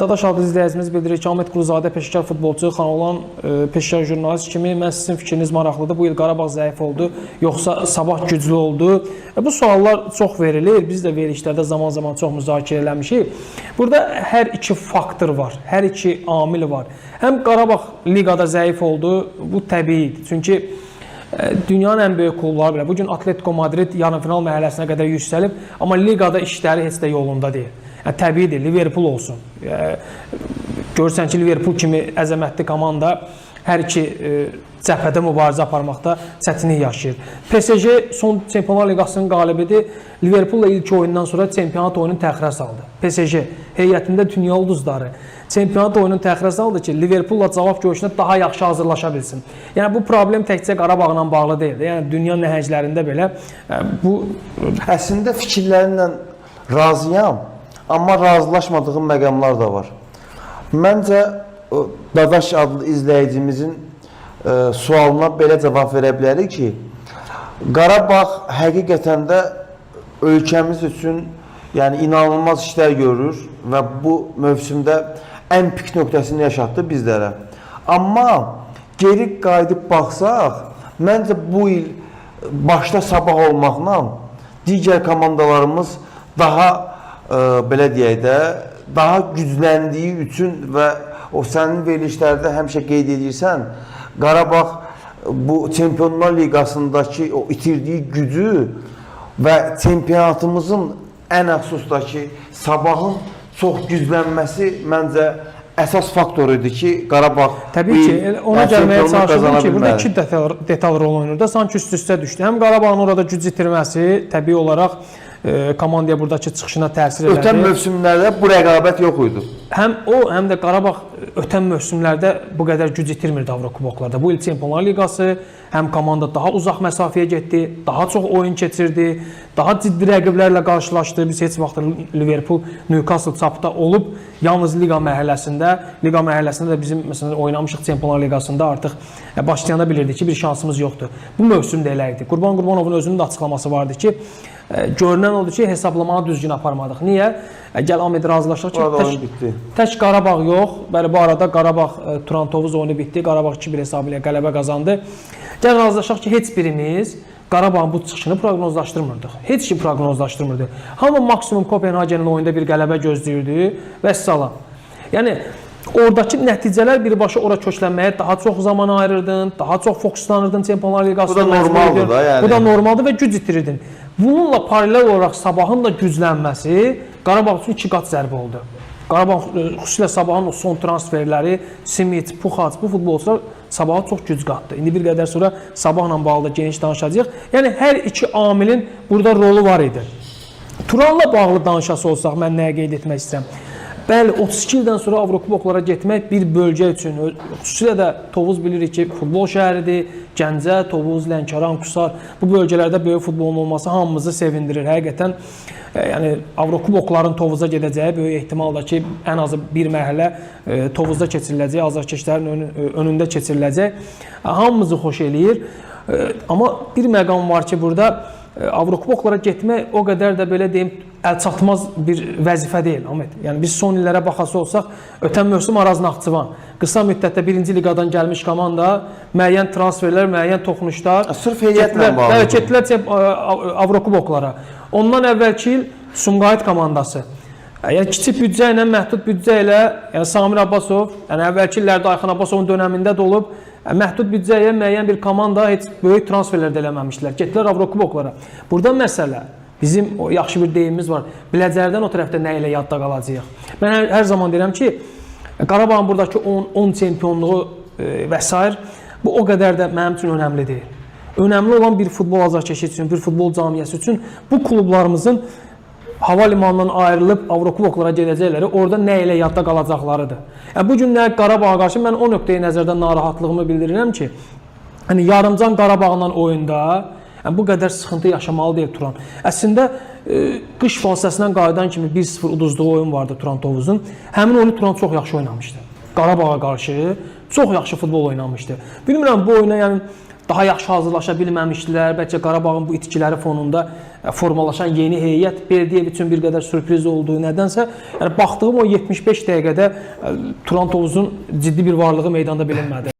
Dadaş adlı izləyicimiz bildirir ki, Ahmet Quluzadə peşəkar futbolçu, Xanoğlan peşəkar jurnalist kimi mən sizin fikriniz maraqlıdır. Bu il Qarabağ zəif oldu, yoxsa Sabah güclü oldu? Bu suallar çox verilir. Biz də verilişlərdə zaman-zaman çox müzakirə eləmişik. Burada hər iki faktor var, hər iki amil var. Həm Qarabağ liqada zəif oldu, bu təbiidir. Çünki dünyanın ən böyük klubları belə. Bu gün Atletico Madrid yarımfinal mərhələsinə qədər yüksəlib, amma liqada işləri heç də yolunda deyil. Yəni, təbiidir, Liverpool olsun. Görürsən ki, Liverpool kimi əzəmətli komanda hər iki cəbhədə mübarizə aparmaqda çətinlik yaşayır. PSG son Çempionlar Liqasının qalibidir. Liverpoolla ilk oyundan sonra çempionat oyununu təxirə saldı. PSG heyətində dünya ulduzları çempionat oyununu təxirə saldı ki, Liverpoolla cavab görüşünə daha yaxşı hazırlaşa bilsin. Yəni bu problem təkcə Qarabağla bağlı deyil. Yəni dünya nəhənglərində belə bu Əslində fikirlərinlə razıyam, amma razılaşmadığım məqamlar da var. Məncə Dadaş adlı izləyicimizin sualına belə cavab verə bilərik ki, Qarabağ həqiqətən də ölkəmiz üçün yəni inanılmaz işlər görür və bu mövsümdə ən pik nöqtəsini yaşatdı bizlərə. Amma geri qayıdıb baxsaq, məncə bu il başda Sabah olmaqla digər komandalarımız daha belə deyək də, daha gücləndiyi üçün və o sənin verilişlərdə həmişə qeyd edirsən, Qarabağ bu Çempionlar Liqasındakı o itirdiyi gücü və çempionatımızın ən əxsusdakı Sabahın çox güclənməsi məncə əsas faktor idi ki, Qarabağ Təbii ki, elə ona gəlməyə çalışırdım ki, burada iki detal rol oynayır da, sanki üst-üstə düşdü. Həm Qarabağın orada güc itirməsi təbii olaraq komandaya buradakı çıxışına təsir elədi. Ötən mövsümlərdə bu rəqabət yox idi. Həm o, həm də Qarabağ ötən mövsümlərdə bu qədər güc itirmirdi Avrokuboklarda. Bu il Çempionlar Liqası, həm komanda daha uzaq məsafəyə getdi, daha çox oyun keçirdi, daha ciddi rəqiblərlə qarşılaşdı. Biz heç vaxt Liverpool, Newcastle çapda olub, yalnız liqa mərhələsində də bizim məsələn oynamışıq Çempionlar Liqasında, artıq başlayanda bilirdik ki, bir şansımız yoxdur. Bu mövsüm də elə idi. Qurban Qurbanovun özünün də açıqlaması vardı ki, görünən oldu ki, hesablamanı düzgün aparmadıq. Niyə? Gəl Ahmed razılaşaq ki, tək Qarabağ yox. Bəli, bu arada Qarabağ Turan Tovuz oyunu bitdi. Qarabağ 2-1 hesabı ilə qələbə qazandı. Gəl razılaşaq ki, heç birimiz Qarabağın bu çıxışını proqnozlaşdırmırdıq. Heç kim proqnozlaşdırmırdı. Hamı maksimum Kopenhagenin oyunda bir qələbə gözləyirdi və salam. Yəni oradakı nəticələr birbaşa ora köklənməyə daha çox zaman ayırırdın, daha çox fokuslanırdın Çempionlar Liqasında. Bu da normaldır da yəni. Bu da normaldır və güc itirirdin. Bununla paralel olaraq Sabahın da güclənməsi Qarabağ üçün iki qat zərbə oldu. Qarabağ, xüsusilə Sabahın o son transferləri, Simit, Puxac, bu futbolçular Sabaha çox güc qatdı. İndi bir qədər sonra Sabahla bağlı da geniş danışacağıq. Yəni hər iki amilin burada rolu var idi. Turanla bağlı danışası olsaq mən nəyə qeyd etmək istəyirəm? Bəli, 32 ildən sonra Avrokuboklara getmək bir bölgə üçün, xüsusilə də Tovuz bilirik ki, futbol şəhəridir. Gəncə, Tovuz, Lənkəran, Qusar bu bölgələrdə böyük futbolun olması hamımızı sevindirir. Həqiqətən, yəni Avrokubokların Tovuza gedəcəyi böyük ehtimalla ki, ən azı bir mərhələ Tovuzda keçiriləcək, azarkeşlərin önündə keçiriləcək. Hamımızı xoş eləyir. Amma bir məqam var ki, burada Avrokuboklara getmək o qədər də belə deyim, əlçatmaz bir vəzifə deyil, Ahmet. Yəni biz son illərə baxası olsaq, ötən mövsüm Araz Naxçıvan qısa müddətdə birinci liqadan gəlmiş komanda, müəyyən transferlər, müəyyən toxunuşlar. Sırf heyətlə bağlı. Bəli, getdilər Avrokuboklara. Ondan əvvəlki il Sumqayıt komandası. Yəni kiçik büdcə ilə, məhdud büdcə ilə, yəni Samir Abbasov, yəni əvvəlki illərdə Ayxan Abbasovun dönəmində də olub, məhdud büdcəyə müəyyən bir komanda heç böyük transferlər də eləməmişdilər. Getdilər Avrokuboklara. Burada məsələ, bizim o yaxşı bir deyimimiz var. Biləcərdən o tərəfdə nə ilə yadda qalacağıq. Mən hər zaman deyirəm ki, Qarabağın buradakı 10 çempionluğu və s. bu o qədər də mənim üçün önəmli deyil. Önəmli olan bir futbol azarkeşi üçün, bir futbol camiəsi üçün bu klublarımızın hava limanından ayrılıb Avrokuboklara gedəcəkləri, orada nə ilə yadda qalacaqlarıdır. Yəni, bu gün nə Qarabağa qarşı mən o nöqteyi nəzərdən narahatlığımı bildirirəm ki, yəni yarımcan Qarabağla oyunda yəni, bu qədər sıxıntı yaşamalı deyil Turan. Əslində, qış fasiləsindən qayıdan kimi 1-0 uduzduğu oyun vardı Turan Tovuzun. Həmin oyunu Turan çox yaxşı oynamışdı. Qarabağa qarşı çox yaxşı futbol oynamışdı. Bilmirəm bu oyuna, yəni daha yaxşı hazırlaşa bilməmişdilər. Bəlkə Qarabağın bu itkiləri fonunda formalaşan yeni heyət Berdiyev üçün bir qədər sürpriz oldu. Nədənsə, yəni baxdığım o 75 dəqiqədə Turan Tovuzun ciddi bir varlığı meydanda bilinmədi.